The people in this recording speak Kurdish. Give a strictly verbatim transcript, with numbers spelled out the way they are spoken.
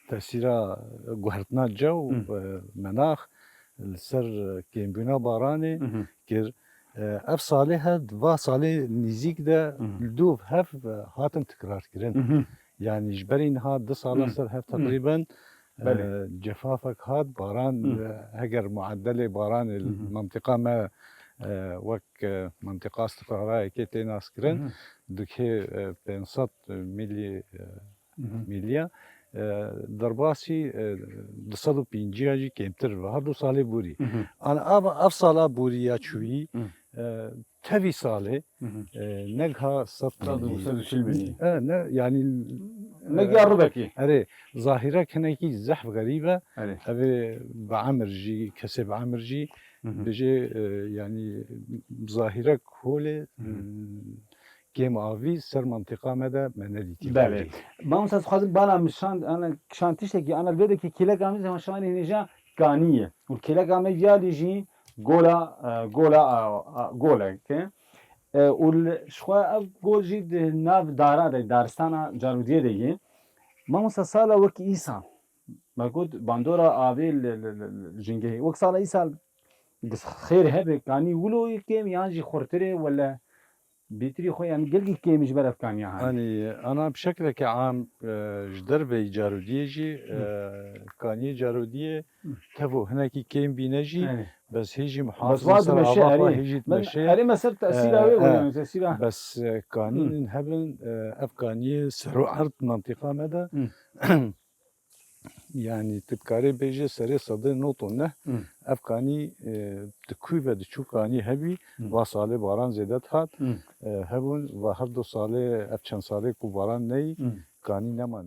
tesîra guhertina cew, Hı. e, menax li ser kêmbûna baranê Hı hı. kir. E, ev salê her va salê nîzîk de Hı hı. li dûv hev, e, hatin tikrarkirin. Hı hı. Yanî ji berî niha du sala Hı. ser hev Hı. teqrîben, Belê. e, cefafek hat, baran, Hı. e, heger muedelê baranê li Hı hı. mentiqa me, e, wek, e, mentiqa istiqrarayekê tê naskirin, Hı hı. dikê, e, pênc sed milî, e, Hı hı. milî ye. E, derbasî, e, du sed û pêncî ya jî kêmtir ve. Her du salê borî. Hı hı. An av, ev sala borî ya çûyî, Hı. e, tevî salê, Hı hı. e, negha sed Sed û, milî. sed û çil milî. E, ne, yanî, Ne e, giya ribekî. Erê, zahîrek hinekî zehf xerîb e. Erê. Ev ê bi emir jî, kesê bi emir jî, Hı hı. bêje, e, yanî zahîrek holê, Hı hı. kêm avî ser mentiqa me de me nedîtî Belê. pêdî. Mamosta, ez dixwazim bala min şand, ana kişand tiştekî, ana li vê de ki kêleka min zema şanê hêja kanî ye. Û kêleka me viya lî jî gola, e, gola, e, e, golek e. E, û li, ji xwe ev gol jî di nav dara de, daristana Carûdiyê de ye. Mamosta, sala wekî îsal, me got bandora avê li, li, li, li jingehê. Wek sala îsal xêr hebe, kanî wilo yê kêm yan jî xurtirê wele bêtirî xwe, yanî gelkî kêm ji ber ev kaniya hane. Yanî, ana bi şekleke am, e, ji derveyî Carûdiyê jî, e, Hı. kaniyê Carûdiyê Hı. tevo hinekî kêm bîne jî, Erê. bes hê jî Bes muhafizin wa ser dimeşe, ava xwe erê. hê jî Men, dimeşe. erê, me ser tesîra E, wê e. yanî tesîra. Bes, e, kanînin Hı. hebin, e, ev kaniyê ser û erd mentiqa me de. Hı. Yanî tu dikarê bêje serê sedê nod û neh Hı. ev kanî, e, di kû ve diçû kanî hebî, Hı. va salê baran zêde dihat, Hı. e, hebûn, va her du salê, ev çend salê ku baran neyî, Hı. kanî neman.